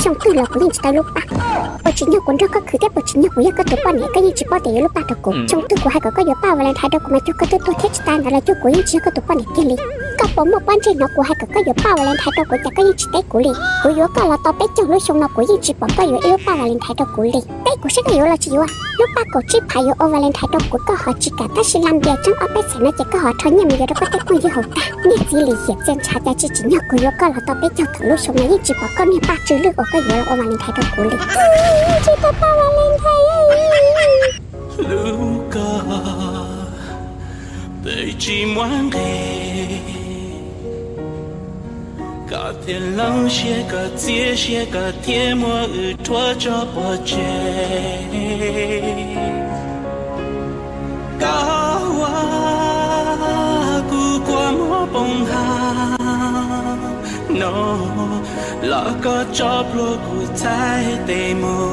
Xyoo twg los kuv yeej tsis tau ib lub paj. Puas tsim nyog kuv nrog koj khwv thiab puas tsim nyog kuv yog koj tus poj niam, koj yeej tsis paub tias yuav lub paj rau kuv. Xyoo twg kuv hais kom koj yuav paj Valentine rau kuv mas cuag koj twb tuag thiab tsis tas ntawd los cuag kuv yeej tsis yog koj tus poj niam kiag li. Koj puas muaj pob ntseg hnov kuv hais kom koj yuav paj Valentine rau kuv cas koj yeej tsis teb kuv li? Kuv yuav koj los tau peb caug lub xyoo no kuv yeej tsis pom koj yuav ib lub paj Valentine rau kuv li. Teb kuv saib koj yuav los tsis yuav. Lub paj kaum tsib phav yuav ua Valentine rau kuv koj ho tsis kam, tab sis la npias tseeb ob peb xees no ces koj ho rho nyiaj mus yuav rau koj tej phooj ywg hauv tag. Niag txiv lim hiam txias ntshav, cas tsis tsim nyog kuv yuav koj los tau peb caug tawm lub xyoo no yeej tsis pom koj niag paj tsw lwj uas koj yuav los ua Valentine rau kuv li. Tsis tau paj Valentine. Hlub koj, peb tsis muaj nqis, koj thiaj hloov siab, koj txiav siab, koj thiaj muab wb rhuav tso pov tseg. Koj ua kuv kua muag poob hav no, los koj tso plhuav kuv txhais tes mus.